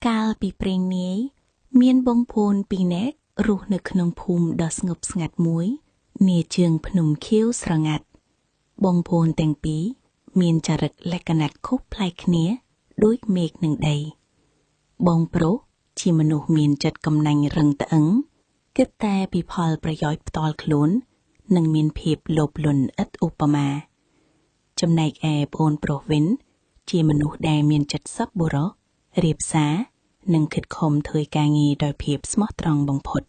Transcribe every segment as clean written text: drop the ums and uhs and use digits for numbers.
កាលពីព្រេងនាយមានបងប្អូនពីរនាក់រស់នៅក្នុងភូមិដ៏ស្ងប់ស្ងាត់មួយនាជើងភ្នំខៀវស្រងាត់បងប្អូនទាំងពីរមានចរិតលក្ខណៈខុសប្លែកគ្នាដូចមេឃនឹងដីបងប្រុសជាមនុស្សមានចិត្តកំណាញ់រឹងត្អឹងគិតតែពីផលប្រយោជន៍ផ្ទាល់ខ្លួននិងមានភាពលោភលន់ឥតឧបមាចំណែកឯប្អូនប្រុសវិញជាមនុស្សដែលមានចិត្តសប្បុរសរាបសារនិងខិតខំធ្វើការងារដោយភាពស្មោះត្រង់បំផុត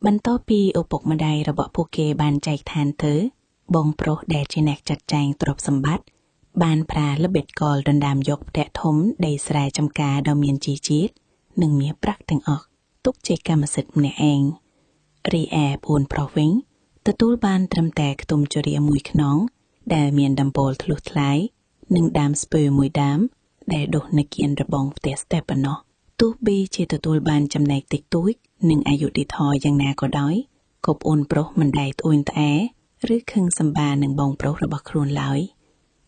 បន្ទាប់ពីឪពុកម្ដាយរបស់ពួកគេបានចែកឋានទៅបងប្រុសដែលជាអ្នកចាត់ចែងទ្រព្យសម្បត្តិបានប្រើល្បិចកលដណ្ដើមយកផ្ទះធំដីស្រែចម្ការដ៏មានជីជាតិនិងមាសប្រាក់ទាំងអស់ទុកជាកម្មសិទ្ធិម្នាក់ឯងរីឯប្អូនប្រុសវិញទទួលបានត្រឹមតែខ្ទមជរាមួយខ្នងដែលមានដំបូលធ្លុះថ្លាយនិងដើមស្ពឺមួយដើមដែលដុះនៅគៀនរបងផ្ទះស្ទះប៉ុណ្ណោះទោះបីជាទទួលបានចំណែកតិចតួចនិងអយុត្តិធម៌យ៉ាងណាក៏ដោយក៏ប្អូនប្រុសមិនដែលត្អូញត្អែឬខឹងសម្បានឹងបងប្រុសរបស់ខ្លួនឡើយ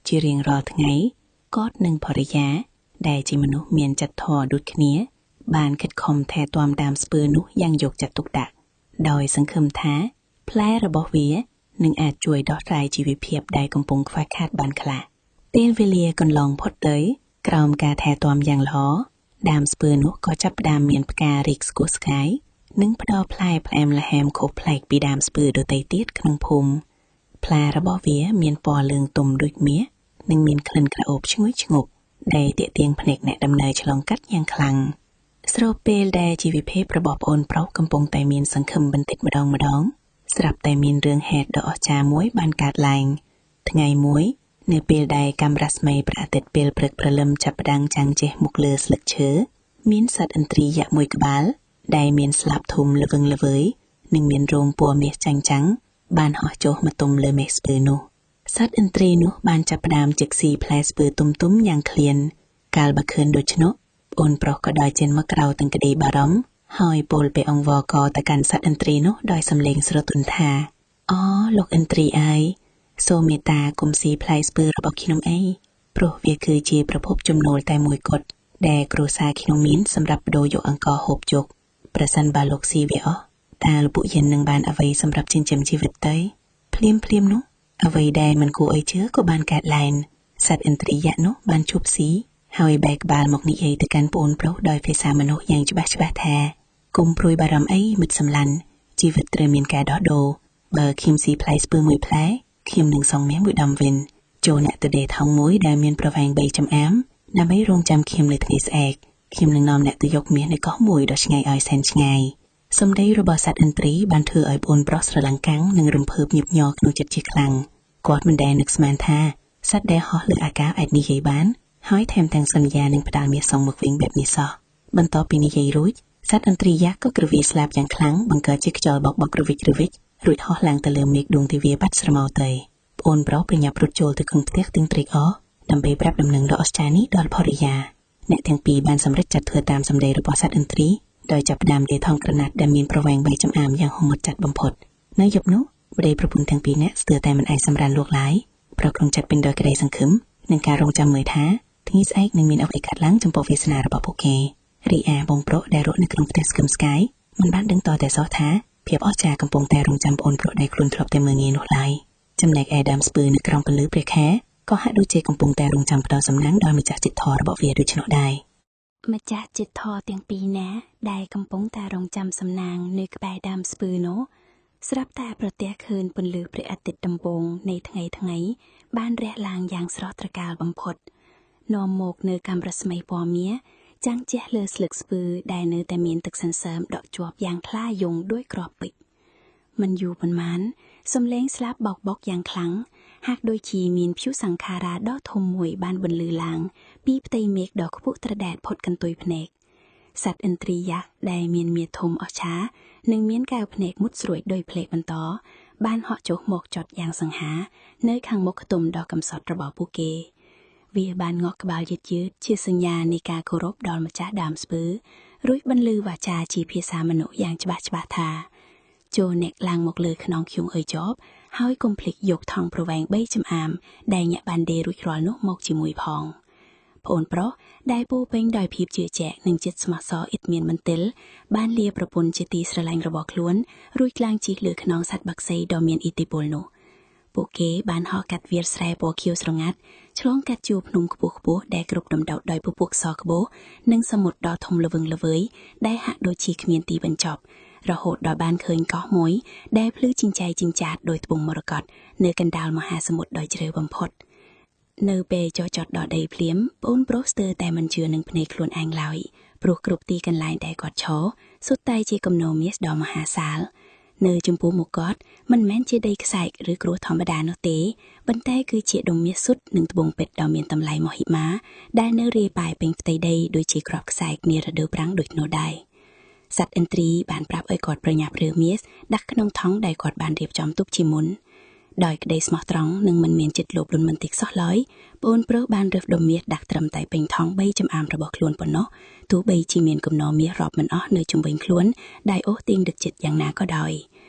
ជារៀងរាល់ថ្ងៃគាត់និងភរិយាដែលជាមនុស្សមានចិត្តធម៌ដូចគ្នាបានខិតខំថែទាំដើមស្ពឺនោះយ៉ាងយកចិត្តទុកដាក់ដោយសង្ឃឹមថាផ្លែរបស់វានឹងអាចជួយដោះស្រាយជីវភាពដែលកំពុងខ្វះខាតបានខ្លះពេលវេលាកន្លងផុតទៅក្រោមការថែទាំយ៉ាងល្អដើមស្ពឺនោះក៏ចាប់ផ្ដើមមានផ្ការីកស្គុះស្កាយនិងផ្ដល់ផ្លែផ្អែមល្ហែមខុសប្លែកពីដើមស្ពឺដទៃទៀតក្នុងភូមិផ្លែរបស់វាមានពណ៌លឿងទុំដូចមាសនិងមានក្លិនក្រអូបឈ្ងុយឈ្ងប់ដែលទាក់ទាញភ្នែកអ្នកដំណើរឆ្លងកាត់យ៉ាងខ្លាំងស្របពេលដែលជីវភាពរបស់ប្អូនប្រុសកំពុងតែមានសង្ឃឹមបន្តិចម្ដងម្ដងស្រាប់តែមានរឿងហេតុដ៏អស្ចារ្យមួយបានកើតឡើងថ្ងៃមួយនៅពេលដែលកាំរស្មីព្រះអាទិត្យពេលព្រឹកព្រលឹមចាប់ផ្ដើមចាំងជះមកលើស្លឹកឈើមានសត្វឥន្ទ្រីយក្សមួយក្បាលដែលមានស្លាបធំល្វឹងល្វើយនិងមានរោមពណ៌មាសចាំងចាំងបានហោះចុះមកទុំលើមេឃស្ពឺនោះសត្វឥន្ទ្រីនោះបានចាប់ផ្ដើមជិកស៊ីផ្លែស្ពឺទុំទុំយ៉ាងឃ្លានកាលបើឃើញដូច្នោះប្អូនប្រុសក៏ដើរចេញមកក្រៅទាំងក្តីបារម្ភហើយពោលពីអង្វរកទៅកាន់សត្វឥន្ទ្រីនោះដោយសំឡេងស្រទន់ថាអូលោកឥន្ទ្រីអើយសូមមេត្តាកុំស៊ីផ្លែស្ពឺរបស់ខ្ញុំអីព្រោះវាគឺជាប្រភពចំណូលតែមួយគត់ដែលគ្រួសារខ្ញុំមានសម្រាប់បដូរយកអង្ករហូបចុកប្រសិនបើលោកស៊ីវាអស់តើលោកពួកយើងនឹងបានអ្វីសម្រាប់ចិញ្ចឹមជីវិតទៅភ្លាមភ្លាមនោះអ្វីដែលមិនគួរឲ្យជឿក៏បានកើតឡើងសត្វឥន្ទ្រីយៈនោះបានឈប់ស៊ីហើយបែរក្បាលមកនិយាយទៅកាន់ប្អូនប្រុសដោយភាសាមនុស្សយ៉ាងច្បាស់ច្បាស់ថាកុំព្រួយបារម្ភអីមិត្តសម្លាញ់ជីវិតត្រូវមានការដោះដូរបើខ្ញុំស៊ីផ្លែស្ពឺមួយផ្លែខ្ញុំនឹងសងមាសមួយដំវិញចូលអ្នកទៅដេថងមួយដែលមានប្រវែង3ចំអាមដើម្បីរងចាំខ្ញុំនៅថ្ងៃស្អែកខ្ញុំនឹងនាំអ្នកទៅយកមាសនៅកោះមួយដ៏ឆ្ងាយឲ្យសែនឆ្ងាយសម្ដីរបស់សត្វឥន្ទ្រីបានធ្វើឲ្យប្អូនប្រុសស្រឡាំងកាំងនិងរំភើបញឹកញ័រក្នុងចិត្តជាខ្លាំងគាត់មិនដែលនឹកស្មានថាសត្វដែលហោះលើអាកាសអាចនិយាយបានហើយថែមទាំងសន្យានឹងផ្ដល់មាសសងមកវិញបែបនេះសោះបន្ទាប់ពីនិយាយរួចសត្វឥន្ទ្រីយក្សក៏គ្រវាយស្លាបយ៉ាងខ្លាំងបង្កើតជាខ្យល់បោកបក់រវិចរវិចរួចហោះឡើងទៅលើមេឃដួងទិវាបាត់ស្រមោលទៅប្អូនប្រុសប្រញាប់រត់ចូលទៅក្នុងផ្ទះទាំងត្រេកអរដើម្បីប្រាប់ដំណឹងដ៏អស្ចារ្យនេះដល់ភរិយាអ្នកទាំងពីរបានសម្រេចចិត្តធ្វើតាមសម្ដីរបស់សត្វឥន្ទ្រីដោយចាប់ផ្ដើមលាថងក្រណាត់ដែលមានប្រវែង3ចំអាមយ៉ាងហមត់ចាត់បំផុតនៅយប់នោះប្តីប្រពន្ធទាំងពីរនាក់ស្ទើរតែមិនអាចសម្រានលក់ឡើយព្រោះក្នុងចិត្តពេញដោយក្តីសង្ឃឹមនិងការរងចាំមើលថាថ្ងៃស្អែកនឹងមានអ្វីកើតឡើងចំពោះវាសនារបស់ពួកគេរីឯបងប្រុសដែលរស់នៅក្នុងផ្ទះស្គឹមស្កាយមិនបានដឹងតតែសោះថាភាពអស្ចារ្យកំពុងតែរងចាំប្អូនប្រុសដែលខ្លួនធ្លាប់តែមើលងាយនោះឡើយចំណែកឯដើមស្ពឺនៅក្រោមពន្លឺព្រះខែក៏ហាក់ដូចជាកំពុងតែរងចាំផ្ដល់សំណាងដល់ម្ចាស់ចិត្តធម៌របស់វាដូច្នោះដែរម្ចាស់ចិត្តធម៌ទាំងពីរណាដែលកំពុងតែរងចាំសំណាងនៅក្បែរដើមស្ពឺនោះស្រាប់តែប្រទះឃើញពន្លឺព្រះអាទិត្យដំបូងនៃថ្ងៃថ្ងៃបានរះឡើងយ៉ាងស្រស់ត្រកាលបំផុតនាំមកនៅកាំរស្មីពណ៌មាសចាំងជះលើស្លឹកស្ពឺដែលនៅតែមានទឹកសន្សើមដក់ជាប់យ៉ាងថ្លាយងដោយគ្រាប់ពេជ្រមិនយូរប៉ុន្មានសំឡេងស្លាបបោកបោកយ៉ាងខ្លាំងហាក់ដូចជាមានព្យុះសង្ខារាដ៏ធំមួយបានបន្លឺឡើងពីផ្ទៃមេឃដ៏ខ្ពស់ត្រដែតផុតកន្ទុយភ្នែកសត្វឥន្ទ្រីយក្សដែលមានមាធំអស្ចារ្យនិងមានកែវភ្នែកមុតស្រួចដោយផ្លេកបន្តបានហក់ចុះមកចត់យ៉ាងសង្ហានៅខាងមុខខ្ទមដ៏កំសត់របស់ពួកគេវាបានងក់ក្បាលយឺតយឺតជាសញ្ញានៃការគោរពដល់ម្ចាស់ដើមស្ពឺរួចបន្លឺវាចាជាភាសាមនុស្សយ៉ាងច្បាស់ច្បាស់ថាចូលអ្នកឡើងមកលើខ្នងខ្ញុំអើយចប់ហើយកុំភ្លេចយកថង់ប្រវែង3ចំអាមដែលញាក់បានដេរួចរាល់នោះមកជាមួយផង ប្ ប្អូនប្រុសដែលពោរពេញដោយភាពជឿជាក់និងចិត្តស្មោះសរឥតមានមន្ទិលបានលាប្រពន្ធជាទីស្រឡាញ់របស់ខ្លួនរួចឡើងជិះលើខ្នងសត្វបក្សីដ៏មានឥទ្ធិពលនោះពួកគេបានហោះកាត់វាលស្រែពណ៌ខៀវស្រងាត់ឆ្លងកាត់ជួរភ្នំខ្ពស់ៗដែលគ្រប់ដណ្ដប់ដោយពពកសក្បុសនិងសមុទ្រដ៏ធំល្វឹងល្វើយដែលហាក់ដូចជាគ្មានទីបញ្ចប់រហូតដល់បានឃើញកោះមួយដែលភ្លឺចិញ្ចែចិញ្ចាតដោយត្បូងមរកតនៅកណ្ដាលមហាសមុទ្រដ៏ជ្រៅបំផុតនៅពេលចុះចតដល់ដីភ្លាមប្អូនប្រុសស្ទើរតែមិនជឿនឹងភ្នែកខ្លួនឯងឡើយព្រោះគ្រប់ទីកន្លែងដែលគាត់ឈរសុទ្ធតែជាគំនរមាសដ៏មហាសាលនៅចំពោះមុខគាត់មិនមែនជាដីខ្សែកឬគ្រោះធម្មតានោះទេប៉ុន្តែគឺជាដុំមាសសុទ្ធនិងត្បូងពេជ្រដ៏មានតម្លៃមហិមាដែលនៅរាយប៉ាយពេញផ្ទៃដីដូចជាគ្រាប់ខ្សែកនារដូវប្រាំងដូចនោះដែរសត្វឥន្ទ្រីបានប្រាប់ឲ្យគាត់ប្រញាប់រើមាសដាក់ក្នុងថង់ដែលគាត់បានរៀបចំទុកជាមុនដោយក្តីស្មោះត្រង់និងមិនមានចិត្តលោភលន់បន្តិចសោះឡើយប្អូនប្រុសបានរើសដុំមាសដាក់ត្រឹមតែពេញថង់3ចំអាមរបស់ខ្លួនប៉ុណ្ណោះទោះបីជាមានគំនរមាសរាប់មិនអស់នៅជុំវិញខ្លួនដែលអូសទាញដឹកចិត្តយ៉ាងណាក៏ដោយ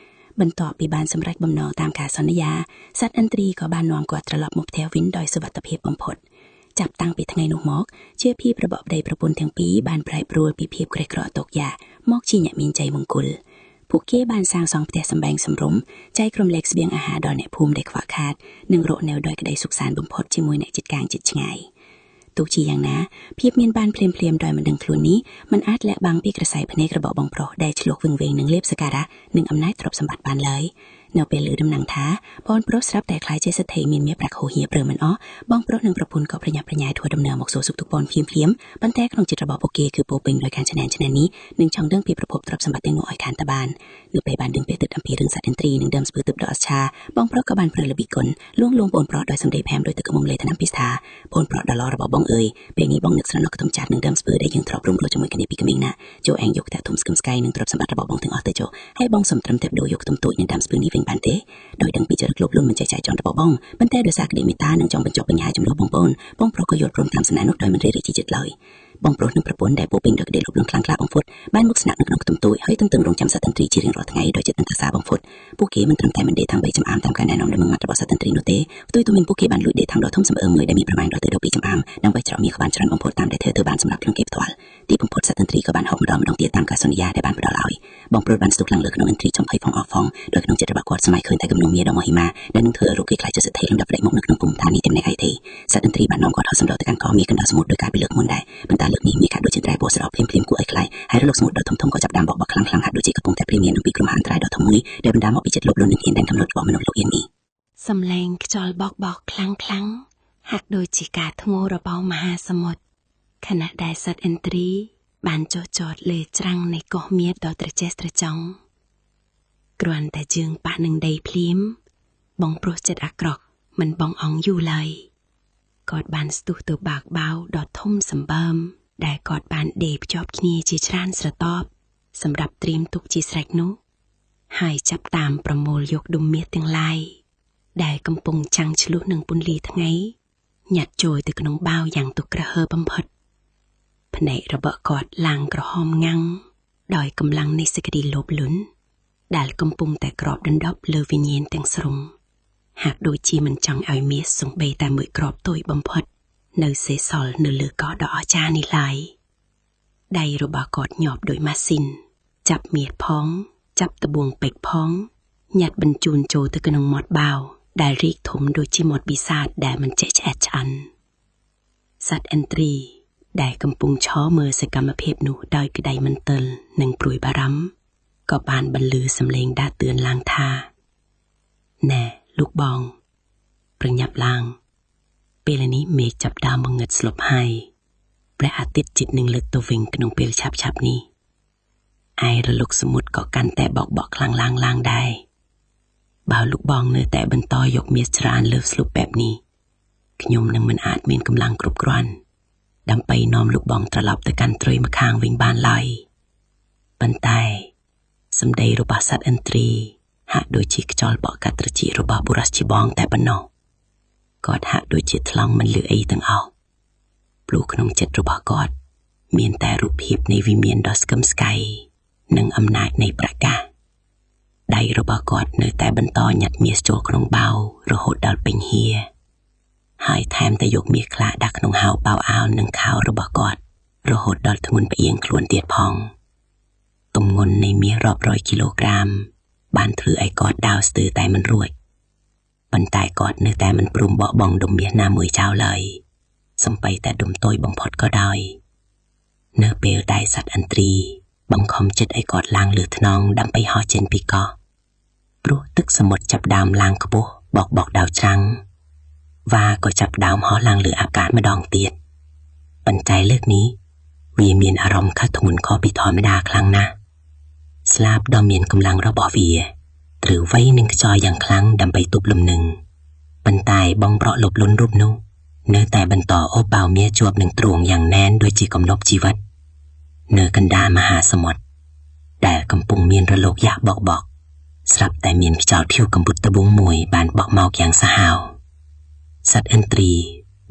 បន្ទាប់ពីបានសម្រេចបំណងតាមការសន្យាសត្វឥន្ទ្រីក៏បាននាំគាត់ត្រឡប់មកផ្ទះវិញដោយសុវត្ថិភាពបំផុតចាប់តាំងពីថ្ងៃនោះមកជាភាពរបស់ប្តីប្រពន្ធទាំងពីរបានប្រែប្រួលពីភាពក្រីក្រតោកយ៉ាមកជាអ្នកមានជ័យមង្គលពួកគេបានសាងសង់ផ្ទះសម្បែងសម្រុំចែករំលែកស្បៀងអាហារដល់អ្នកភូមិដែលខ្វះខាតនិងរស់នៅដោយក្តីសុខសាន្តបំផុតជាមួយអ្នកជិតខាងជិតឆ្ងាយទោះជាយ៉ាងណាភាពមានបានភ្លាមៗដោយមិនដឹងខ្លួននេះមិនអាចលាក់បាំងពីក្រសែភ្នែករបស់បងប្រុសដែលឆ្លុះវឹងវែងនឹងលាភសក្ការៈនិងអំណាចទ្រព្យសម្បត្តិបានឡើយនៅពេលឮដំណឹងថាបងប្រុសស្រាប់តែក្លាយជាសេដ្ឋីមានមាសប្រាក់ហូរហៀព្រឺមិនអស់បងប្រុសនិងប្រពន្ធក៏ប្រញាប់ប្រញាល់ធ្វើដំណើរមកសួរសុខទុក្ខបងភ្លាមៗប៉ុន្តែក្នុងចិត្តរបស់ពួកគេគឺពោរពេញដោយការច្រណែនច្រណែននេះនិងចង់ដឹងពីប្រភពទ្រព្យសម្បត្តិទាំងនោះឲ្យខានតបាននៅពេលបានដឹងពីទឹកអំពីរឿងសត្វឥន្ទ្រីនិងដើមស្ពឺទឹកដ៏អស្ចារ្យបងប្រុសក៏បានប្រើល្បិចកុនលួងលោមបងប្រុសដោយសម្ដីផែមដោយទឹកមុំលេថ្នាំពិស្ថាបងប្រុសដ៏ល្អរបស់បងអើយពេលនេះបងនឹកស្រណុកខ្ទមចាត់និងដើមស្ពឺដែលយើងធ្លាប់រួមរស់ជាមួយគ្នាពីក្មេងណាចូលឯងយកតែធំស្គមស្កៃនិងទ្រព្យសម្បត្តិរបស់បងទាំងអស់ទៅចុះហើយបងសុំត្រឹមតែដូរយកខ្ទមតូចនិងដើមស្ពឺនេះវិញបានទេដោយដឹងពីចរិតលោភលន់មិនចេះចែកចង់របស់បងប៉ុន្តែដោយសារក្តីមេត្តានិងចង់បញ្ចប់បញ្ហាជម្លោះបងប្អូនបងប្រុសក៏យល់ព្រមតាមសំណើនោះដោយមិនរេរជាចិត្តឡើយបងប្រុសនិងប្រពន្ធដែលពោពេញដោយក្តីលោភលន់ខ្លាំងក្លាបំផុតបានមកស្នាក់នៅក្នុងខ្ទមតូចហើយទន្ទឹងរង់ចាំសត្វឥន្ទ្រីជារៀងរាល់ថ្ងៃដោយចិត្តនឹងអាសាបំផុតពួកគេមិនត្រឹមតែមិនដេកថង់3ចំអាមតាមការណែនាំដ៏ម៉ឺងម៉ាត់របស់សត្វឥន្ទ្រីនោះទេផ្ទុយទៅវិញពួកគេបានលួចដេកថង់ដ៏ធំសម្អើមមួយដែលមានប្រមាណដល់ទៅ12ចំអាមដើម្បីច្រកមាសបានច្រើនបំផុតតាមដែលធ្វើទៅបានសម្រាប់ខ្លួនគេផ្ទាល់ទីបំផុតសត្វឥន្ទ្រីក៏បានហូបម្ដងម្ដងទៀតតាមការសន្យាដែលបានផ្ដល់ឲ្យបងប្រុសបានស្ទុះឡើងលើក្នុងឥន្ទ្រីចំភ័យផងអស់ផងដោយក្នុងចិត្តរបស់គាត់សម័យឃើញតែគំនុំមាដ៏មហិមាដែលនឹងធ្វើឲ្យរូបគេក្លាយជាសេដ្ឋីលំដាប់ផ្ដាច់មុខនៅក្នុងភូមិឋាននេះតែម្នាក់ឯងទេសត្វឥន្ទ្រីបាននាំគាត់ហោះសម្លទៅកាន់កមាសកណ្ដាលសមុទ្រដោយការពីលើកមុនដែរប៉ុន្តែលើកនេះមាសហាក់ដូចជាត្រែពណ៌ស្រស់ភ្លាមៗគួរឲ្យខ្លាចហើយរលកសមុទ្រដ៏ធំៗក៏ចាប់ផ្ដើមបក់បោកខ្លាំងៗហាក់ដូចជាកំពុងតែព្រាមានអំពីគ្រោះមហន្តរាយដ៏ធំមួយដែលបណ្ដាលមកពីចិត្តលោភលន់និងហ៊ានដែនកំណត់របស់មនុស្សលោកអៀននេះសំឡេងខ្យល់បោកបោកខ្លាំងៗហាក់ដូចជាការធ្ងោរបស់មហាសមុទ្រខណៈដែលសត្វឥន្ទ្រីបានចុះចតលើច្រាំងនៃកោះមាសដ៏ត្រចេះត្រចង់គ្រាន់តែជើងប៉ះនឹងដីភ្លាមបងប្រុសចិត្តអាក្រក់មិនបងអងយូរឡើយគាត់បានស្ទុះទៅបើកបាវដ៏ធំសម្បើមដែលគាត់បានដេរភ្ជាប់គ្នាជាច្រើនស្រទាប់សម្រាប់ត្រៀមទុកជាស្រេចនោះហើយចាប់តាមប្រមូលយកដុំមាសទាំងឡាយដែលកំពុងចាំងឆ្លុះនឹងពន្លឺថ្ងៃញាត់ចូលទៅក្នុងបាវយ៉ាងទុក្រហើបំផុតភ្នែករបស់គាត់ឡើងក្រហមងាំងដោយកម្លាំងនៃសេចក្តីលោភលន់ដែលកំពុងតែគ្របដណ្ដប់លើវិញ្ញាណទាំងស្រុងហាក់ដូចជាមិនចង់ឲ្យមាសសំបីតែមួយគ្រាប់តូចបំផុតនៅសេសសល់នៅលើកោះដ៏អស្ចារ្យនេះឡើយដៃរបស់គាត់ញាប់ដោយម៉ាស៊ីនចាប់មាសផងចាប់ត្បូងពេជ្រផងញាត់បញ្ជូនចូលទៅក្នុងមាត់បាវដែលរីកធំដូចជាមាត់បិសាចដែលមិនចេះឆ្អែតឆ្អិនសត្វឥន្ទ្រីដែលកំពុងឈរមើលសកម្មភាពនោះដោយក្តីមន្ទិលនិងព្រួយបារម្ភក៏បានបន្លឺសំឡេងដាស់តឿនឡើងថាណែលោកបងប្រញាប់ឡើងពេលនេះមេឃចាប់ដើមងងឹតស្លុបហើយព្រះអាទិត្យជិតនឹងលើកទៅវិញក្នុងពេលឆាប់ៗនេះឯរលកសមុទ្រក៏កាន់តែបោកបក់ខ្លាំងឡើងឡើងដែរបើលោកបងនៅតែបន្តយកមាសច្រើនលើស្លុបបែបនេះខ្ញុំនឹងមិនអាចមានកម្លាំងគ្រប់គ្រាន់ដើម្បីនាំលោកបងត្រឡប់ទៅកាន់ត្រុយម្ខាងវិញបានឡើយប៉ុន្តែសម្ដីរបស់សត្វឥន្ទ្រីហាក់ដូចជាខ្យល់បក់កាត់ត្រចៀករបស់បុរសជាបងតែប៉ុណ្ណោះគាត់ហាក់ដូចជាថ្លង់មិនលឺអីទាំងអស់ព្រោះក្នុងចិត្តរបស់គាត់មានតែរូបភាពនៃវិមានដ៏ស្កឹមស្កៃនិងអំណាចនៃប្រកាសដៃរបស់គាត់នៅតែបន្តញាត់មាសចូលក្នុងបាវរហូតដល់ពេញហៀ ហើយថែមតែយកមាសខ្លះដាក់ក្នុងហៅបៅអាវនិងខោរបស់គាត់រហូតដល់ធ្ងន់ផ្អៀងខ្លួនទៀតផងទម្ងន់នៃមាសរាប់រយគីឡូក្រាមបានធ្វើឲ្យគាត់ដើរស្ទើរតែមិនរួចប៉ុន្តែគាត់នៅតែមិនព្រមបោះបង់ដុំមាសណាមួយចោលឡើយសំបីតែដុំតូចបំផុតក៏ដោយនៅពេលដែលសត្វឥន្ទ្រីបង្ខំចិត្តឲ្យគាត់ឡើងលើថ្នងដើម្បីហោះចេញពីកោះព្រោះទឹកសមុទ្រចាប់ដើមឡើងខ្ពស់បោកបោកដល់ច្រាំងវ៉ាក៏ចាប់ដើមហោះឡើងលើអាកាសម្ដងទៀតប៉ុន្តែលើកនេះវាមានអារម្មណ៍ខិតធ្ងន់ខុសពីធម្មតាខ្លាំងណាស់ស្លាបដ៏មានកម្លាំងរបស់វាត្រូវវៃនឹងខ្យល់យ៉ាងខ្លាំងដើម្បីទប់លំនឹងប៉ុន្តែបងប្រក់លបលុនរូបនោះនៅតែបន្តអូបបោមាជាប់នឹងទ្រូងយ៉ាងណែនដូចជាកំណប់ជីវិតនៅកណ្ដាលមហាសមុទ្រដែលកំពុងមានរលកយ៉ាស់បោកបោកស្រាប់តែមានខ្យល់ព្យុះកំពុតត្បូងមួយបានបក់មកយ៉ាងសាហាវសត្វឥន្ទ្រី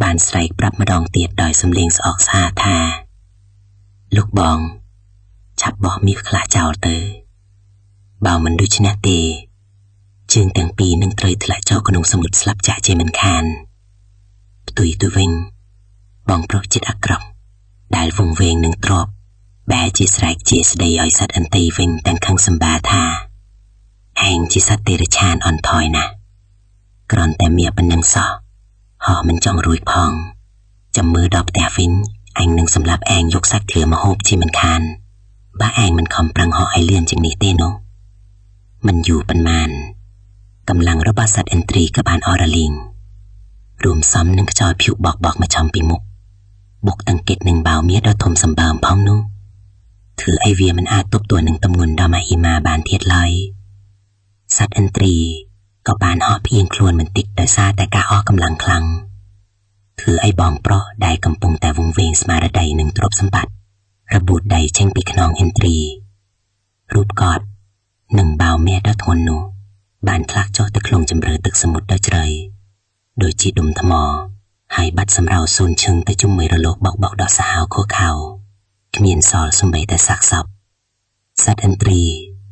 បានស្រែកប្រាប់ម្ដងទៀតដោយសំឡេងស្អកស្អាថាលោកបងឆាប់បោះមាសខ្លះចោលទៅបើមិនដូច្នេះទេជើងទាំងពីរនឹងត្រូវធ្លាក់ចូលក្នុងសមុទ្រស្លាប់ចាក់ជាមិនខានផ្ទុយទៅវិញបងប្រុសចិត្តអាក្រក់ដែលវង្វេងនឹងទ្របបែរជាស្រែកជាស្ដីឲ្យសត្វឥន្ទ្រីវិញទាំងខឹងសម្បាថាឯងជាសត្វទេរឆានអន់ថយណាស់គ្រាន់តែមាប៉ុណ្ណឹងសោះហោះមិនចង់រួចផងចាំមើលដល់ផ្ទះវិញអញនឹងសម្លាប់ឯងយកសាច់ធ្វើមកហូបជាមិនខានបើឯងមិនខំប្រឹងហោះឲ្យលឿនជាងនេះទេនោះមិនយូរប៉ុន្មានកម្លាំងរបស់សត្វឥន្ទ្រីក៏បានអរលីងរួមសំនឹងខ្យល់ព្យុះបោកបោកមកចំពីមុខបុកតង្កេតនឹងបៅមាដ៏ធំសម្បើមផងនោះធ្វើឲ្យវាមិនអាចទប់ទល់នឹងទម្ងន់ដ៏មហិមាបានទៀតឡើយសត្វឥន្ទ្រីក៏បានហោះផ្អៀងខ្លួនបន្តិចដោយសារតែការអស់កម្លាំងខ្លាំងធ្វើឲ្យបងប្រុសដែលកំពុងតែវង្វេងស្មារតីនឹងទ្រព្យសម្បត្តិរបូតដៃចេញពីខ្នងឥន្ទ្រីរូបគាត់និងបៅមាសដ៏ធ្ងន់នោះបានធ្លាក់ចុះទៅក្នុងជម្រៅទឹកសមុទ្រដ៏ជ្រៅដូចជាដុំថ្មហើយបាត់សម្រោសូនឈឹងទៅជុំមួយរលកបោកបោកដ៏សាហាវឃោឃៅគ្មានសល់សំបីតែសាកសពសត្វឥន្ទ្រី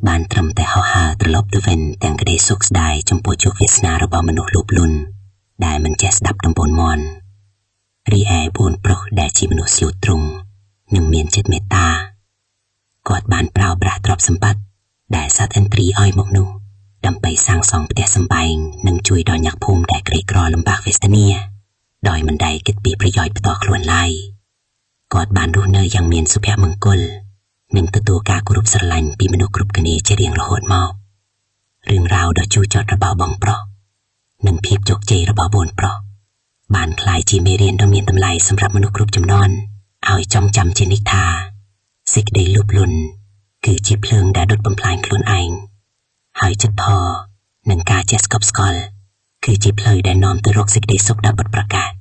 បានត្រឹមតែហោះហើរត្រឡប់ទៅវិញទាំងក្តីសោកស្ដាយចំពោះជោគវាសនារបស់មនុស្សលោភលន់ដែលមិនចេះស្ដាប់ដំបូន្មានរីឯបួនប្រុសដែលជាមនុស្សស្លូតត្រង់និងមានចិត្តមេត្តាគាត់បានប្រើប្រាស់ទ្រព្យសម្បត្តិដែលសត្វឥន្ទ្រីឲ្យមកនោះដើម្បីសាងសង់ផ្ទះសម្បែងនិងជួយដល់ញាតិភូមិដែលក្រីក្រលំបាកវេទនាដោយមិនដែលគិតពីប្រយោជន៍ផ្ទាល់ខ្លួនឡើយគាត់បានរស់នៅយ៉ាងមានសុភមង្គលនិងទទួលការគោរពស្រឡាញ់ពីមនុស្សគ្រប់គ្នាជារៀងរហូតមករឿងរ៉ាវដ៏ជូរចត់របស់បងប្រុសនិងភាពជោគជ័យរបស់បួនប្រុសបានក្លាយជាមេរៀនដ៏មានតម្លៃសម្រាប់មនុស្សគ្រប់ជំនាន់ឲ្យចងចាំជានិច្ចថាសេចក្តីលោភលន់គឺជាភ្លើងដែលដុតបំផ្លាញខ្លួនឯងហើយចិត្តធម៌និងការចេះស្កប់ស្កល់គឺជាផ្លូវដែលនាំទៅរកសេចក្តីសុខដ៏ពិតប្រាកដ។